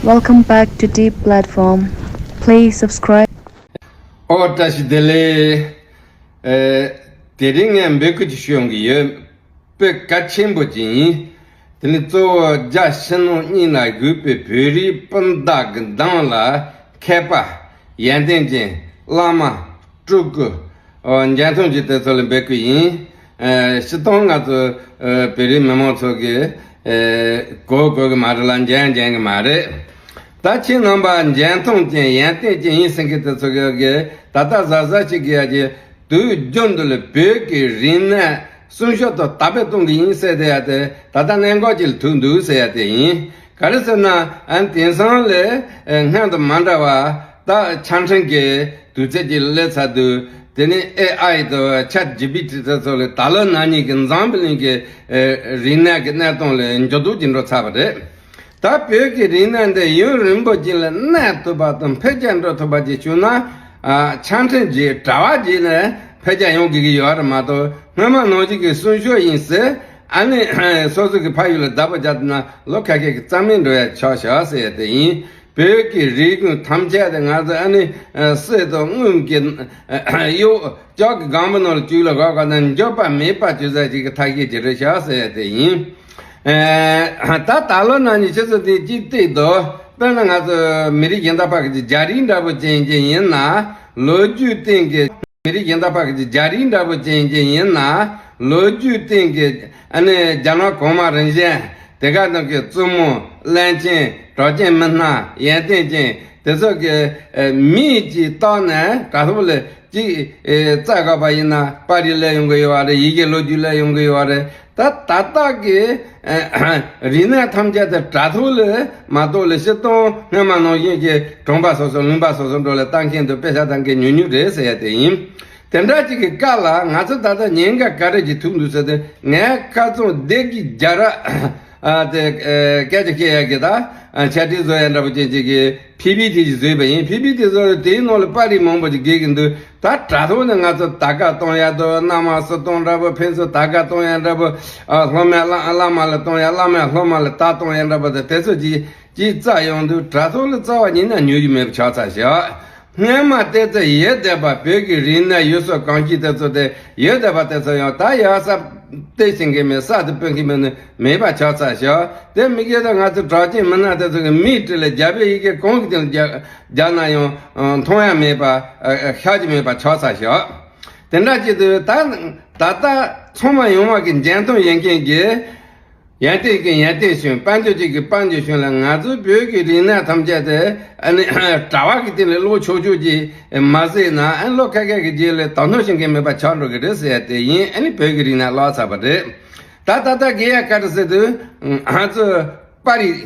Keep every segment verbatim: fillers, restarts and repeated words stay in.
Welcome back to Deep Platform. Please subscribe. ཨོ་བཀྲ་ཤིས་བདེ་ལེགས། ཨེ། དེ་རིང་ངས་འབོད་སྐུལ་ཅིག་ཞུ་ཡོང་གི་ཡོད། དཔེ་གལ་ཆེན་པོ་ཅིག་ཡིན། དེ་ནི་གཙོ་བོ་རྒྱ་ཕྱི་ནང་གཉིས་ལ་བཞུགས་པའི་བོད་རིགས་སྤུན་ཟླ་གི་གདོང་ལ་མཁས་པ། ཡོན་ཏན་ཅན། བླ་མ། སྤྲུལ་སྐུ། ཨོ། འཇོན་ཐང་ཅན་དེ་ཚོ་ལ་འབོད་སྐུལ་ཡིན། ཨེ། སྤྱིར་བཏང་ང་ཚོ། ཨེ། བོད་རིགས་མི་མང་ཚོ་གི། ཨེ། གོ་གོ་གི་མ་རེད་ལ། འཇོན་འཇོན་གི་མ་རེད། ད་ཁྱེད་རྣམ་པ་འཇོན་ཐང་ཅན་ཡོན་ཏན་ཅན་ཡིན་ཟེར་མཁན་དེ་ཚོ་གི་ད་ལྟ་གཟབ་གཟབ་བྱེད་དགོས་ཡ་གི། དུས་རྒྱུན་དུ་ལ་བོད་ཀྱི་རིག་གནས་སྲུང་སྐྱོབ་དང་དར་སྤེལ་གཏོང་གི་ཡིན་ཟེར་དེ་ཡ་དེ་ད་ལྟ་གནད་འགག་ཅིག་ལ་ཐུག་འདུག་ཟེར་ཡ་དེ་ཡིན། ག་རེ་ཟེར་ན། ཨ། དེང་སང་ལས་སྔོན་དང་མ་འདྲ་བ། ད་ཆ་འཕྲིན་གྱི་དུས་ཚོད་ཅིག་སླེབས་ཚར་དུས། དེ་ནི་ཨེ་ཨའི་དང་ཆེ་ཊི་ཇི་པི་ཊི་དེ་ཚོ་ལས་ད་ལོ་ན་ནིང་གི་འཛམ་བུ་གླིང་གི། ཨེ། རིག་གནས་ཀྱི་གནས་སྟངས་ལ་འགྱུར་ལྡོག་ཅིག་འགྲོ་ཚར་བ་རེད། ད་བོད་ཀྱི་རིག་གནས་འདི་ཡུན་རིང་པོ་ཅིག་ལ་གནས་ཐུབ་པ་དང་འཕེལ་རྒྱས་འགྲོ་ཐུབ་པ་ཅིག་བྱུང་ན། ཨ། ཆ་འཕྲིན་གྱི་དྲ་བ་བརྒྱུད་ནས་འཕེལ་རྒྱས་ཡོང་དགོས་ཀྱི་ཡོད་རེད་མ་གཏོགས། སྔོན་མ་ནང་བཞིན་གྱི་སྲུང་སྐྱོབ་ཡིན་ཟེར། ཨ་ནི་སོ་སོ་གི་ཕ་ཡུལ་ལ་བདག་པོ་རྒྱག་ཐུབ་ན་ལོ་ཁ་ཤས་ཀྱི་རྩ་མེད་འགྲོ་ཡ་ཆོག་ཤག་ཟེར་ཡ་དེ་ཡིན། བོད་ཀྱི་རིག་གཞུང་ཐམས་ཅད་དེ་ང་ཚོ་ཨ་ནི། ཨ། གསེར་དང་དངུལ་གྱི། ཨ། གཡོ། ལྕགས་ཀྱི་སྒམ་པོ་ནང་ལ་བཅུག་ལ་བཞག་པ་ན་འགྱུར་བ་མེད་པ་བྱེད་ས་ཞིག་གི་ཐབས་ཤེས་ཅིག་རེད་ཤག་ཟེར་ཡ་དེ་ཡིན། ཨ། ད་ད་ལོ་ན་ནིང་ཁྱེད་ཚོ་དེ་ཅིག་བལྟས་དོ། དཔེར་ན་ང་ཚོ་མི་རིགས་གཞན་དག་ཕ་གི་རྒྱ་རིགས་འདྲ་པོ་ཅན་ཅིག་ཡིན་ན། ལོ་རྒྱུས་སྟེང་གི། མི་རིགས་གཞན་དག་ཕ་གི་རྒྱ་རིགས་འདྲ་པོ་ཅན་ཅིག་ཡིན་ན། ལོ་རྒྱུས་སྟེང་གི། ཨ་ནི་རྒྱ་ནག་གོང་མ་རིམ་བྱོན། དེ་ག་ནང་གི་བཙུན་མོ། བློན་ཆེན། གྲགས་ཅན་མི་སྣ། ཡོན་ཏན་ཅན་དེ་ཚོ་གི། ཨ། མིང་ཅིག་བཏགས་ནས་དྲ་ཐོག་ལ་ཅིག། ཨ། བཙལ་དགོས་པ་ཡིན་ན་པར་རིས་སླེབས་ཡོང་གི་ཡོད་རེད། ཡི་གེ་ལོ་རྒྱུས་སླེབས་ཡོང་གི་ཡོད་རེད། ད་ད་ལྟ་གི། ཨ། རིག་གནས་ཐམས་ཅད་དེ་དྲ་ཐོག་ལ་མ་གཏོགས་ལ། སྤྱིར་བཏང་སྔོན་མ་ནང་བཞིན་གྱི་གྲོང་པ་སོ་སོ་ལུང་པ་སོ་སོ་འགྲོ་ལ་ལྟ་མཁན་དང་དཔེ་ཆ་ལྟ་མཁན་ཉུང་ཉུང་རེད་ཟེར་ཡ་དེ་ཡིན། དེ་འདྲ་ཅིག་གི་སྐབས་ལ་ང་ཚོ་ད་ལྟ་ཉེན་ཁ་ག་རེ་ཅིག་ཐུག་འདུག་ཟེར་དུས། ངས་ཁ་རྩང་སྡེ་དགེ་རྒྱལ་རབས། ཨ། དེ། ཨ། སྐད་ཆ་བཤད་ཡ་གི་ད། ཨ། འཆད་ཁྲིད་བཟོ་ཡ་འདྲ་པོ་ཅན་ཅིག་གི་ཕི་པི་ཊི་ཅིག་བཟོས་པ་ཡིན། ཕི་པི་ཊི་བཟོས་ཏེ་དེའི་ནང་ལ་པར་རིས་མང་པོ་ཅིག་རྒྱག་གི་འདུག་ད་དྲ་ཐོག་ནས་ང་ཚོ་དར་ཁ་གཏོང་ཡ་དང་། གནམ་མ་སུ་གཏོང་འདྲ་པོ། ཕན་ཚུན་དར་ཁ་གཏོང་ཡ་འདྲ་པོ། ཨ། སློབ་མས་བླ་བླ་མ་ལ་གཏོང་ཡ། བླ་མས་སློབ་མ་ལ་དར་གཏོང་ཡ་འདྲ་པོ་དང་། དེ་ཚོ་ཅིག་ཅིག་བཙལ་ཡོང་དུས་དྲ་ཐོག་ལ་རྩ་བ་ཉིད་ནས་ཉོ་རྒྱུ་མེད་པ་ཆགས་ཚར་ཤག་སྔོན་མ་བལྟས་ཚེ་ཡོད་བསྡད་པ་བོད་ཀྱི་རིག་གནས་ཡུལ་སྲོལ་གོམས་གཤིས་དེ་ཚོ་དེ། ཡོད་བསྡད་པ་དེ་ཚོ་ཡང་ད་ཡག་ས་བལྟས་ཤེས་མཁན་མེད། གསར་དུ་སྤེལ་མཁན་མེད་ནི་མེད་པ་ཆགས་ཚར་ཤག་དེ་མི་དགེ་ད་ང་ཚོ་གྲགས་ཅན་མི་སྣ་དེ་ཚོ་གི་མིང་བྲིས་ལ་རྒྱ་བོད་ཡི་གེ་གང་གི་སྟེང་ལ་རྒྱག་རྒྱག་ན་ཡང་། ཨ། མཐོང་ཡ་མེད་པ། ཨ། ཤར་གྱི་མེད་པ་ཆགས་ཚར་ཤག་དེ་འདྲ་བྱེད་དུས་ད་ད་ལྟ་ཚང་མ་ཡོང་བ་གི་འཇོན་ཐང་ཡོད་མཁན་གྱི། ཡོན་ཏན་གྱི་ཡོན་ཏན་གཞོན། དཔལ་འབྱོར་ཅན་གྱི་དཔལ་འབྱོར་གཞོན་ལ། ང་ཚོའི་བོད་ཀྱི་རིག་གནས་ཐམས་ཅད་དེ། ཨ་ནི་དྲ་བ་གི་སྟེང་ལ་ཀློག་ཆོག་ཆོག་ཅིག་མ་ཟེར་ན། ཨ་ནི་ལོ་ཁ་ཤས་ཀྱི་རྗེས་ལ་དོ་སྣང་བྱེད་མཁན་མེད་པ་ཆགས་འགྲོ་གི་རེད་ཟེར་ཡ་དེ་ཡིན། ཨ་ནི་བོད་ཀྱི་རིག་གནས་བརླག་ཚར་བ་རེད། ད་ད་ལྟ་དགོས་ཡ་ག་རེ་ཟེར་དུས། ང་ཚོ་པར་རིས།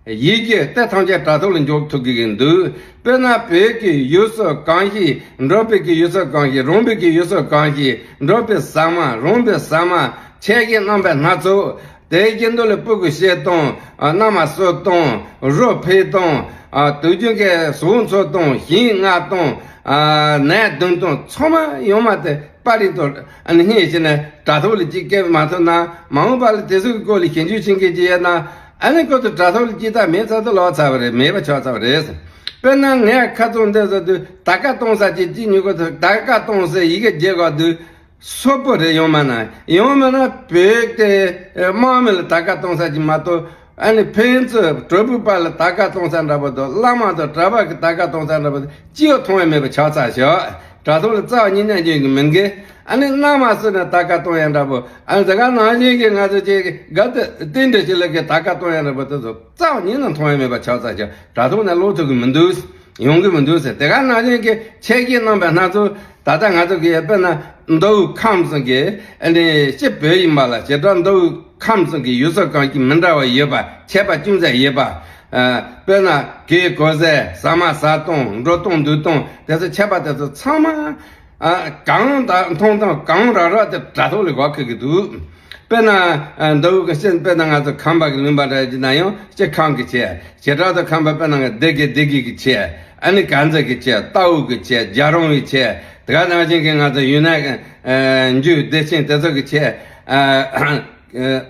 ཡི་གེ་དེ་ཐམས་ཅད་དྲ་ཐོག་ལ་འཇོག་ཐུབ་ཀྱི་འདུག་དཔེར་ན་བོད་ཀྱི་ཡུལ་སྲོལ་གོམས་གཤིས། འགྲོ་བའི་གི་ཡུལ་སྲོལ་གོམས་གཤིས། རོང་པའི་གི་ཡུལ་སྲོལ་གོམས་གཤིས། འབྲོག་པའི་ཟ་མ། རོང་པའི་ཟ་མ། ཆས་གོས་རྣམ་པ་སྣ་ཚོགས། དེའི་རྒྱན་དུ་ལ་སྤུ་གུ་གཤེད་གཏོང་། ཨ། མནའ་མ་གསོད་གཏོང་། རོ་འཕེན་གཏོང་། ཨ། དུག་ཅན་གྱི་ཟོག་འཚོ་གཏོང་། ཞིང་མངགས་གཏོང་། ཨ། ནས་བདུན་གཏོང་། ཚང་མ་ཡོང་མ་དེ་པར་རིས་དང་། ཨ་ནི་སྙན་ཞུ་ནས་དྲ་ཐོག་ལ་གཅིག་སྐད་མ་ཐོན་ན། མ་འོངས་པ་ལ་དེ་ཚོ་གི་སྐོར་ལ་ཞིབ་འཇུག་བྱེད་མཁན་ཅིག་ཡོད་ན། ཨ་ནི་ཁོ་ཚོ་དྲ་ཐོག་ལ་ཅིག་ད་མེད་ཚར་དུ་ལོག་ཚར་བ་རེད། མེད་པ་ཆགས་ཚར་བ་རེད། དཔེར་ན་ངས་ཁ་རྩང་འདི་ཟེར་དུས་དར་ཁ་གཏོང་ས་ཅིག་ཅིག་ཉོ་གི་འདུག་དར་ཁ་གཏོང་སའི་ཡི་གེ་རྒྱག་གི་འདུག་སོག་པོ་རེད། ཡོང་མ་ན་ཡོང་མ་ན་བོད་དེ་དམག་མི་ལ་དར་ཁ་གཏོང་ས་ཅིག་མ་གཏོགས། ཨ་ནི་ཕན་ཚུན་གྲོགས་པོའི་བར་ལ་དར་ཁ་གཏོང་ས་འདྲ་པོ་དང་། བླ་མ་དང་གྲྭ་པ་གི་དར་ཁ་གཏོང་ས་འདྲ་པོ་དང་ཅི་ཡང་མཐོང་ཡ་མེད་པ་ཆགས་ཚར་ཤག་དྲ་ཐོག་ལ་རྩ་བ་ཉིད་ནས་འཇོན་གི་མི་འདུག་ཨ་ནི་མནའ་མ་གསོད་ནས་དར་ཁ་གཏོང་ཡ་འདྲ་པོ། ཨ་ནི་དེ་ག་ནང་བཞིན་གྱི་ང་ཚོ་ཅིག་ག་དེ་དེ་འདྲ་ཞིག་ལ་གི་དར་ཁ་གཏོང་ཡ་འདྲ་པོ་དེ་ཚོ་རྩ་བ་ཉིད་ནས་མཐོང་ཡ་མེད་པ་ཆགས་ཚར་ཤག་དྲ་ཐོག་ནས་ཀློག་ཐུབ་གི་མི་འདུག་ཡོང་གི་མི་འདུག་ཟེར། དེ་ག་ནང་བཞིན་གྱི་ཆས་གོས་རྣམ་པ་སྣ་ཚོགས། ད་ལྟ་ང་ཚོ་གི་དཔེར་ན་མདོ་དབུས་ཁམས་གསུམ་གྱི། ཨ་ནི་སྤྱི་བོད་ཡིན་པ་ལ། བྱེ་བྲག་མདོ་དབུས་ཁམས་གསུམ་གྱི་ཡུལ་སྲོལ་གོམས་གཤིས་མི་འདྲ་བ་ཡོད་པ། ཁྱད་པར་ཅུང་ཟད་ཡོད་པ། ཨ། དཔེར་ན་གོས་གོན་ས། ཟ་མ་ཟ་སྟངས། འགྲོ་སྟངས་འདུག་སྟངས། དེ་ཚོ་ཁྱད་པར་དེ་ཚོ་ཚང་མ། ཨ། གང་ལྟར་མཐོང་སྟངས་གང་རག་རག་དེ་དྲ་ཐོག་ལ་བཀོད་ཀྱི་འདུག་དཔེར་ན། ཨ། མདོ་དབུས་ཀྱི་སྤྱི། དཔེར་ན་ང་ཚོ་ཁམས་པ་གི་ལུང་པ་འདྲ་ཅིག་ན་ཡང་སྤྱི་ཁམས་ཀྱི་ཆས། བྱེ་བྲག་ཏུ་ཁམས་པ་དཔེར་ན་ང་སྡེ་དགེ། སྡེ་དགེ་གི་ཆས། ཨ་ནི་དཀར་མཛེས་ཀྱི་ཆས། རྟའུ་གི་ཆས། རྒྱལ་རོང་བའི་ཆས། དེ་ག་ནང་བཞིན་གྱི་ང་ཚོ་ཡུན་ནན། ཨ། འཇུ་བདེ་ཆེན་དེ་ཚོ་གི་ཆས། ཨ། ཨ།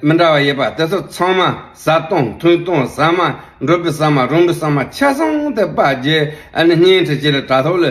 མི་འདྲ་བ་ཡོད་པ་དེ་ཚོ་ཚང་མ། ཟ་སྟངས། འཐུང་སྟངས། ཟ་མ། འགྲོ་བའི་ས་མ་རུང་བའི་ས་མ་ཆ་ཚང་དེ་པ་རྗེ་ཨ་ནི་བརྙན་འཕྲིན་ཅིག་ལ་དྲ་ཐོག་ལ་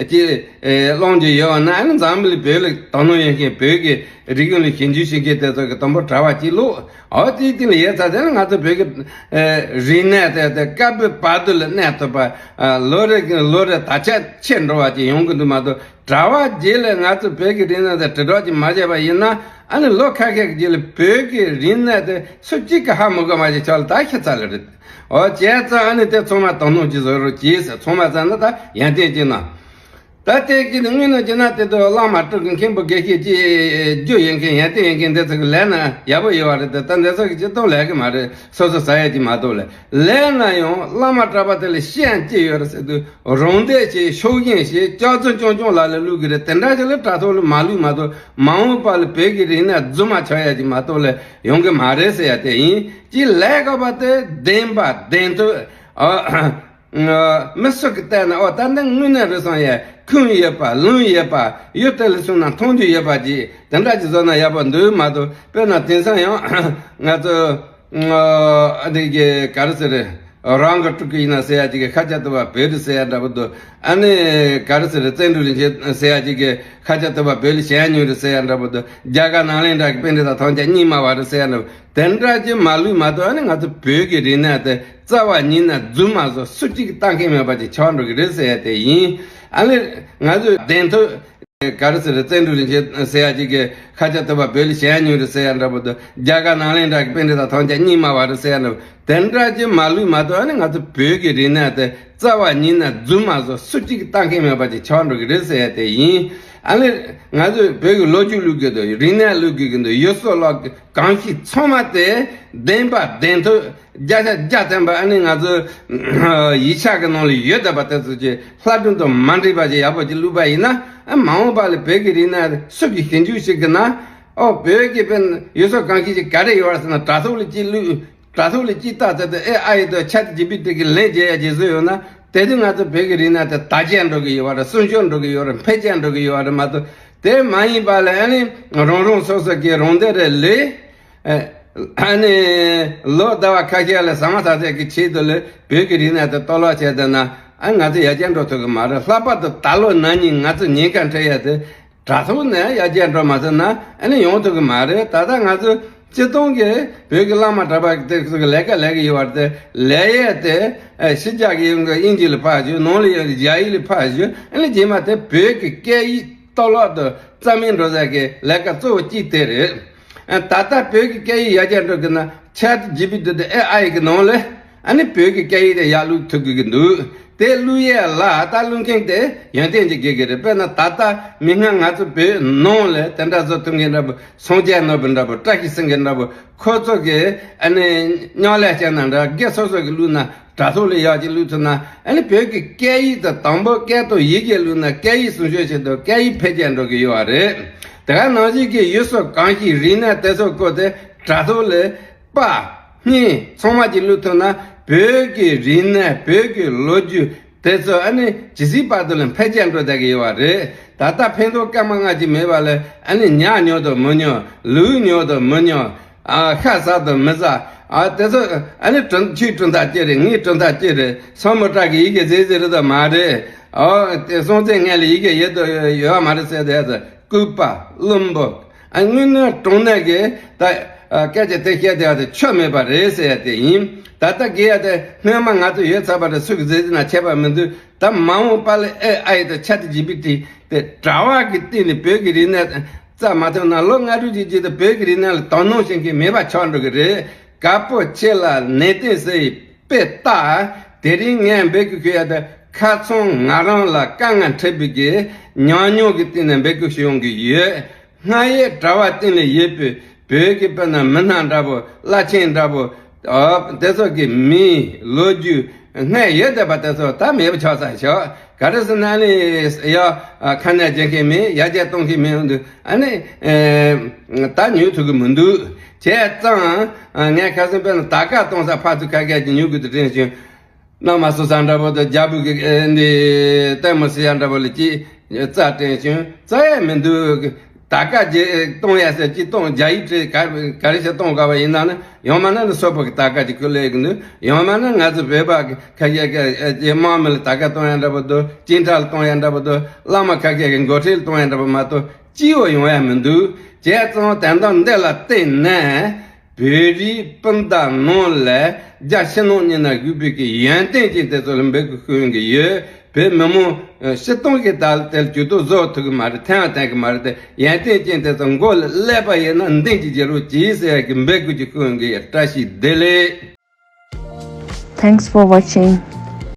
ཅིག་ཨེ་གླེང་རྒྱུ་ཡོད་པ་ན། ཨ་ནི་འཛམ་བུ་གླིང་བོད་ལ་དོ་སྣང་ཡོད་མཁན་བོད་ཀྱི་རིག་གཞུང་ལ་ཞིབ་འཇུག་བྱེད་མཁན་དེ་ཚོ་གི་དང་པོ་དྲ་བ་གཅིག་ཀློག་འོ་དེའི་སྟེང་ལ་ཡོད་ཚར་དེ་ནི་ང་ཚོ་བོད་ཀྱི་ཨེ་རིག་གནས་དེ་དེ་སྐབས་བར་དུ་ལ་གནས་ཐུབ་པ། ཨ་ལོ་རེ་ལོ་རེ་དར་ཁྱབ་ཆེ་འགྲོ་བ་ཅིག་ཡོང་གི་འདུག་མ་གཏོགས། དྲ་བ་རྗེས་ལ་ང་ཚོ་བོད་ཀྱི་རིག་གནས་དེ་དྲིལ་བསྒྲགས་ཅིག་མ་བྱས་པ་ཡིན་ན། ཨ་ནི་ལོ་ཁ་ཤས་ཀྱི་རྗེས་ལ་བོད་ཀྱི་རིག་གནས་དེ་སུ་གཅིག་གིས་ཧ་མ་གོ་བ་ཞིག་ཆགས་ལ་ད་ཤི་ཚར་ལེ་རེད། འོ་བྱས་ཙང་ཨ་ནི་དེ་ཚང་མ་དོ་སྣང་ཅིག་བཟོ་རོགས་གྱིས་ཟེར། ཚང་མ་ཟེར་ན་ད་ཡོན་ཏན་ཅིག་ན། ད་དེ་གི་ནི་དངོས་གནས་བྱས་ན་དེ་དུ་བླ་མ་སྤྲུལ་སྐུ་མཁན་པོ་དགེ་བཤེས་ཀྱི་རྒྱུ་ཡོད་མཁན་ཡོན་ཏན་ཡོད་མཁན་དེ་ཚོ་གི་ལས་ན་ཡག་པོ་ཡོད་པ་རེད་དེ། ད་འདི་ཚོ་གི་སྤྱིར་བཏང་ལས་ཀྱི་མ་རེད། སོ་སོ་ཟ་ཡ་ཅིག་མ་གཏོགས་ལས། ལས་ན་ཡང་བླ་མ་གྲྭ་པ་དེ་ལ་ཤེས་ཡོན་ཅི་ཡོད་རེད་ཟེར་དུས། རང་འདོད་ཅིག་ཤུགས་རྐྱེན་ཞིག་ལྕགས་ཚོན་ཅུང་ཅུང་ལ་ལ་བླུག་གི་རེད། དེ་འདྲ་ཞིག་ལ་དྲ་ཐོག་ལ་མ་བླུག་མ་གཏོགས། མ་འོངས་པ་ལ་བོད་ཀྱི་རིག་གནས་རྫུན་མ་ཆགས་ཡ་ཅིག་མ་གཏོགས་ལས་ཡོང་གི་མ་རེད་ཟེར་ཡ་དེ་ཡིན། ཅིག་ལས་ཀ་བ་དེ་བདེན་པ་བདེན་ཐུབ། ཨ་མི་སུ་གིས་བལྟས་ན་ཨོ་ད་འདི་དངོས་གནས་རེད་བསམ་ཡ། ཁུངས་ཡོད་པ་ལུང་ཡོད་པ། ཡུལ་དེ་ལ་སོང་ན་མཐོང་རྒྱུ་ཡོད་པ་ཅིག་དེ་འདྲ་ཅིག་བཟོ་ན་ཡག་པོ་འདུག་མ་གཏོགས། དཔེར་ན་དེང་སང་ཡང་ང་ཚོ། ཨ་འདི་གི་ག་རེ་ཟེར། རང་གི་སྤྲུལ་སྐུ་ཡིན་ན་ཟེར་ཡ་ཅིག་གི་ཤཱཀྱ་ཐུབ་པ་བོད་རེད་ཟེར་ཡ་འདྲ་པོ་འདུག་ཨ་ནི་ག་རེ་ཟེར། བརྩོན་འགྲུས་རིན་ཆེན་ཟེར་ཡ་ཅིག་གི་ཤཱཀྱ་ཐུབ་པ་བོད་ལ་ཞལ་ཉུལ་རེད་ཟེར་ཡ་འདྲ་པོ་འདུག་རྒྱ་གར་ནཱ་ལེནྡྲ་གི་པཎྜི་ཏ་ཐམས་ཅད་རྙིང་མ་བ་རེད་ཟེར་ཡ་འདྲ་པོ་དེ་འདྲ་ཅིག་མ་ལུས་མ་གཏོགས། ཨ་ནི་ང་ཚོ་བོད་ཀྱི་རིག་གནས་དེ་རྩ་བ་ཉིད་ནས་རྫུན་མ་བཟོ་སུ་གཅིག་གིས་ལྟ་མཁན་མེད་པ་ཅིག་ཆགས་འགྲོ་གི་རེད་ཟེར་ཡ་དེ་ཡིན། ཨ་ནི་ང་ཚོས་བདེན་ཐུབ། ག་རེ་ཟེར། བརྩོན་འགྲུས་རིན་ཆེན་ཟེར་ཡ་ཅིག་གིས་ཤཱཀྱ་ཐུབ་པ་བོད་ལ་ཞལ་ཉུལ་རེད་ཟེར་ཡ་འདྲ་པོ་དང་། རྒྱ་གར་ནཱ་ལེནྡྲ་གི་པཎྜི་ཏ་ཐམས་ཅད་རྙིང་མ་བ་རེད་ཟེར་ཡ་འདྲ་པོ་དེ་འདྲ་ཅིག་མ་ལུས་མ་གཏོགས། ཨ་ནི་ང་ཚོ་བོད་ཀྱི་རིག་གནས་དེ་རྩ་བ་ཉིད་ནས་རྫུན་མ་བཟོ་སུ་གཅིག་གིས་ལྟ་མཁན་མེད་པ་ཅིག་ཆགས་འགྲོ་གི་རེད་ཟེར་ཡ་དེ་ཡིན། ཨ་ནི་ང་ཚོས་བོད་ཀྱི་ལོ་རྒྱུས་བླུག་གི་འདུག་རིག་གནས་བླུག་གི་འདུག་ཡུལ་སྲོལ་ལ་གོམས་གཤིས་ཚང་མ་དེ་བདེན་པ་བདེན་ཐུབ། བརྒྱ་ཆ་བརྒྱ་ཐམ་པ་ཨ་ནི་ང་ཚོ་ཡིག་ཆ་གི་ནང་ལ་ཡོད་བསྡད་པ་དེ་ཚོ་ཅིག་ལྷ་སྒྲུང་དང་མ་འདྲེས་པ་ཅིག་ཡག་པོ་ཅིག་བླུགས་པ་ཡིན་ན། ཨ་མ་འོངས་པ་ལ་བོད་ཀྱི་རིག་གནས་སུ་གིས་ཞིབ་འཇུག་བྱེད་ཀྱི་ན། ཨོ་བོད་ཀྱི་དཔེར་ན་ཡུལ་སྲོལ་གོམས་གཤིས་ཅིག་ག་རེ་ཡོད་རེད་ཟེར་ན། དྲ་ཐོག་ལ་ཅིག་བླུགས། དྲ་ཐོག་ལ་ཅིག་བལྟས་ཚར་དུས་ཨེ་ཨའི་དང་ཆེ་ཊི་ཇི་པི་ཊི་གིས་ལན་རྒྱག་ཡ་ཅིག་བཟོས་ཡོད་ན། དེ་དུས་ང་ཚོ་བོད་ཀྱི་རིག་གནས་དེ་དར་རྒྱས་འགྲོ་གི་ཡོད་པ་རེད། སྲུང་སྐྱོབ་འགྲོ་གི་ཡོད་རེད། འཕེལ་རྒྱས་འགྲོ་གི་ཡོད་པ་རེད་མ་གཏོགས། དེ་མ་ཡིན་པ་ལ་ཨ་ནི་རང་རང་སོ་སོ་གི་རང་འདོད་རེ་ལས། ཨ་ནི་ལོ་ཟླ་བ་ཁ་ཤས་ལ་ཟ་མ་ཟ་ཚད་ཀྱི་ཆེད་དུ་ལ་བོད་ཀྱི་རིག་གནས་དེ་གཏོར་བརླག་བྱས་བསྡད་ན། ཨ་ང་ཚོ་ཡར་རྒྱས་འགྲོ་ཐུབ་ཀྱི་མ་རེད། ལྷག་པར་དུ་ད་ལོ་ན་ནིང་ང་ཚོ་ཉེན་ཁ་འཕྲད་ཡ་དེ་དྲ་ཐོག་ནས་ཡར་རྒྱས་འགྲོ་མ་ཐུབ་ན་ཨ་ནི་ཡོང་ཐུབ་ཀྱི་མ་རེད། ད་ལྟ་ང་ཚོ་སྤྱིར་བཏང་གི་བོད་ཀྱི་བླ་མ་གྲྭ་པ་དེ་ཚོ་གི་ལས་ཀ་ལས་ཀྱི་ཡོད་པ་དེ་ལས་ཡས་དེ་ཕྱི་རྒྱལ་གྱི་ཡོང་གི་དབྱིན་ཇི་ལ་ཕར་བཞུགས། ནང་ལ་ཡོང་གི་རྒྱ་ཡིག་ལ་ཕར་བཞུགས། ཨ་ནི་རྗེས་མ་དེ་བོད་ཀྱི་སྐད་ཡིག་གཏོར་བརླག་ཏུ་རྩ་མེད་འགྲོ་ས་གི་ལས་ཀ་གཙོ་བོ་གཅིག་དེ་རེད། ཨ་ད་ལྟ་བོད་ཀྱི་སྐད་ཡིག་ཡར་རྒྱས་འགྲོ་གི་ན་ཆེ་ཊི་ཇི་པི་ཊི་དང་ཨེ་ཨའི་གི་ནང་ལ་ཨ་ནི་བོད་ཀྱི་སྐད་ཡིག་དེ་ཡར་བླུག་ཐུབ་དགོས་ཀྱི་འདུག་དེ་བླུག་ཡས་ལ་ད་བླུག་མཁན་དེ་ཡོན་ཏན་ཅིག་དགོས་ཀྱི་རེད། དཔེར་ན་ད་ལྟ་མིག་སྔར་ང་ཚོ་བོད་ནང་ལ་དེ་འདྲ་བཟོ་ཐུབ་མཁན་འདྲ་པོ་སངས་རྒྱས་ནོར་བུ་འདྲ་པོ། བཀྲ་ཤིས་སེང་གེ་འདྲ་པོ། ཁོ་ཚོ་གི་ཨ་ནི་སྙན་ལས་བྱས་ན་འདྲ། སྒེར་སོ་སོ་གི་བླུགས་ན། དྲ་ཐོག་ལ་ཡར་ཅིག་བླུགས་ཐུབ་ན། ཨ་ནི་བོད་ཀྱི་སྐད་ཡིག་དང་དང་པོ་སྐད་དང་ཡི་གེ་བླུགས་ན་སྐད་ཡིག་སྲུང་སྐྱོབ་བྱེད་དང་སྐད་ཡིག་འཕེལ་རྒྱས་འགྲོ་གི་ཡོད་པ་རེད། དེ་ག་ནང་བཞིན་གྱི་ཡུལ་སྲོལ་གོམས་གཤིས་རིག་གནས་དེ་ཚོ་སྐོར་དེ་དྲ་ཐོག་ལ་པར་བརྙན་ཚང་མ་ཅིག་བླུགས་ཐུབ་ན། བོད་ཀྱི་རིག་གནས་བོད་ཀྱི་ལོ་རྒྱུས་དེ་ཚོ་ཨ་ནི་ཇི་སྲིད་བར་དུ་ལ་འཕེལ་རྒྱས་འགྲོ་བསྡད་ཀྱི་ཡོད་པ་རེད། ད་ལྟ་ཕན་ཐོགས་སྐར་མ་ལྔ་ཅིག་མེད་པ་ལ་ཨ་ནི་ཉག་ཉོག་དང་མི་ཉོ། ལུག་ཉོ་དང་མི་ཉོ། ཨ་ཤ་ཟ་དང་མི་ཟ། ཨ་དེ་ཚོ་ཨ་ནི་གྲུབ་ཁྱོད་གྲུབ་མཐའ་ཅི་རེད། ངའི་གྲུབ་མཐའ་ཅི་རེད། སྲས་མོ་བཀྲ་གི་ཡི་གེ་ཟེར་ཟེར་རེད་དམ་མ་རེད། ཨོ་དེ་སྲོང་བཙན་སྔོན་ལ་ཡི་གེ་ཡོད་དོ་ཡོད་མ་རེད་ཟེར་དེ་ཚོ་ལྐུགས་པ་བླུན་པོ། ཨ་དངོས་གནས་དྲང་གནས་ཀྱི་ད་ཨ་སྐད་ཆ་དེ་བཤད་བསྡད་པ་དེ་ཆོ་མེད་པ་རེད་ཟེར་ཡ་དེ་ཡིན། ད་ལྟ་དགེ་ཡ་དེ་སྔོན་མ་ང་ཚོ་ཡོད་ཚར་བ་རེད། སུ་གི་ཟེར་ཟེར་ན་ཁྱད་པར་མི་འདུག་ད་མ་འོངས་པ་ལ་ཨེ་ཨའི་དང་ཆེ་ཊི་ཇི་པི་ཊི་དེ་དྲ་བ་གི་སྟེང་ནས་བོད་ཀྱི་རིག་གནས་རྩ་མ་ཐུབ་ན། ལོ་ལྔ་དྲུག་ཅིག་རྗེས་དུ་བོད་ཀྱི་རིག་གནས་ལ་དོ་སྣང་བྱེད་མཁན་མེད་པ་ཆགས་འགྲོ་གི་རེད། དཀར་པོ་ཆེ་ལ་ནན་ཏན་ཟེར་ཡི་དཔེ་ལྟ། དེ་རིང་ངས་འབོད་སྐུལ་ཞུ་ཡ་དེ་ཁ་ཚང་ང་རང་ལ་དཀའ་ངལ་འཕྲད་པའི་གི་ཉམས་མྱོང་གི་སྟེང་ནས་འབོད་སྐུལ་ཞུ་ཡོང་གི་ཡོད། སྔར་ཡོད་དྲ་བ་སྟེང་ལ་ཡོད་པའི་བོད་ཀྱི་དཔེར་ན་མི་སྣ་འདྲ་པོ། བླ་ཆེན་འདྲ་པོ། ཨ་དེ་ཚོ་གི་མིང་ལོ་རྒྱུས་སྔར་ཡོད་བསྡད་པ་དེ་ཚོ་ད་མེད་པ་ཆགས་ཚར་ཤག་ག་རེ་ཟེར་ན་ཨ་ནི་ཡ་ཁ་ནས་འཇལ་མཁན་མེད། ཡར་རྒྱས་གཏོང་མཁན་མེད་འདུག་ཨ་ནི་ཨེ་ད་ཉོ་ཐུབ་ཀྱི་མི་འདུག་བྱས་ཙང་ངས་ཁ་སང་དཔེར་ན་དར་དཀར་གཏོང་ས་ཕར་ཚུར་ཁ་ཤས་ཀྱིས་ཉོ་དགོས་དུ་དྲན་བྱུང་། གནམ་མ་སྲུ་ས་འདྲ་པོ་དང་རྒྱ་བོད་ཀྱི་ཨེ་འདི་ལྟད་མོ་ཟེར་ཡ་འདྲ་པོ་ལ་ཅིག་རྩ་དྲན་བྱུང་། རྩ་ཡ་མི་འདུག་ད་ག་རྒྱ་གཏོང་ཡ་ཟེར་གྱི་གཏོང་རྒྱ་ཡིག་བྲིས་ག་ག་རེ་ཞིག་གཏོང་དགོས་པ་ཡིན་ན་ནི་ཡང་མིན་ན་ནི་སོག་པོ་གི་ད་ག་ཅིག་ཁུ་ལེ་གི་འདུག་ཡང་མིན་ན་ང་ཚོ་བོད་པ་གི་ཁ་ཤས་ཀྱི་དམངས་མི་ལ་ད་ག་གཏོང་ཡ་འདྲ་པོ་འདུག་སྐྱིན་ཁྲག་ལ་གཏོང་ཡ་འདྲ་པོ་འདུག་བླ་མ་ཁ་ཤས་ཀྱི་འགོ་ཁྲིད་ལ་གཏོང་ཡ་འདྲ་པོ་མ་གཏོགས་སྐྱིད་པོ་ཡོང་ཡ་མི་འདུག་བྱས་ཙང་དོན་དག་འདི་ལ་བརྟེན་ནས། བོད་རིགས་སྤུན་ཟླ་ནང་ལ་རྒྱ་ཕྱི་ནང་གཉིས་ན་བཞུགས་པའི་གི་ཡོན་ཏན་ཅན་དེ་ཚོ་ལ་འབོད་སྐུལ་ཞུ་གི་ཡོད། བོད་མི་མང་སྤྱི་སྟོང་གི་ད་ལྟ་ཇུས་གཏོགས་བཟོ་ཐུབ་གི་མ་རེད། ཐེངས་ཐེངས་གི་མ་རེད་དེ། ཡོན་ཏན་ཅན་དེ་ཚོ་མགོ་ལ་ཀླད་པ་ཡིན་ན་མདུན་གྱི་རྒྱལ་པོ་གྱིས་ཟེར་གི་འབོད་སྐུལ་ཅིག་ཞུ་གི་ཡོད། བཀྲ་ཤིས་བདེ་ལེགས། Thanks for watching.